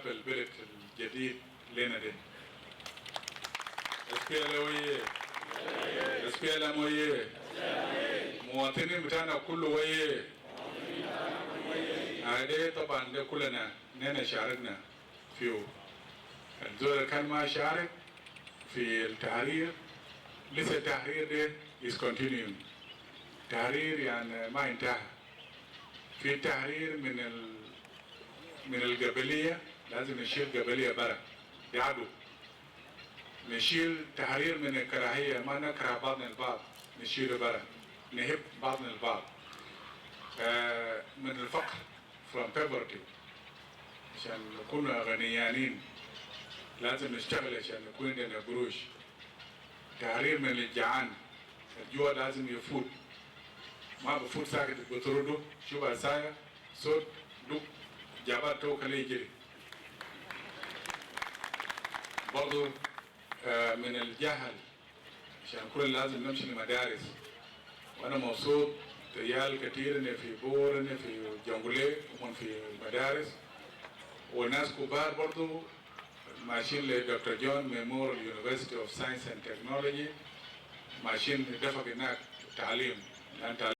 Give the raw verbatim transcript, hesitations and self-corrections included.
في البلد الجديد لنا ده. اس بي ال اي ويي. اس بي ال ام ويي. مواطنين بتاعنا كله ويي. آه، ده طبعًا ده كلنا، نحن شاركنا فيه. الزول اللي كان ما شارك في التحرير، لسه التحرير ده is continuing. تحرير يعني ما انتهى. في تحرير من ال-، من القبلية، لازم نشيل قبلية برا، ده عدو. نشيل تحرير من الكراهية، ما نكره بعضنا البعض، نشيله برا، نحب بعضنا البعض. آه، من الفقر، from poverty، عشان نكون غنيانين، لازم نشتغل عشان يكون عندنا قروش. تحرير من الجيعان، الجوع لازم يفوت، ما بفوت ساكت، بطرده، شوف عصاية، صوت، دوق، جابات تو خليه يجري. برضو، آه، من الجهل، عشان كلنا لازم نمشي لمدارس. وأنا مبسوط، عيال كتير هنا في بور، هنا في جونغلي، هم في المدارس. وناس كبار برضو ماشيين ل Doctor John Memorial University of Science and Technology، ماشيين دفق هناك تعليم، لأن تعليم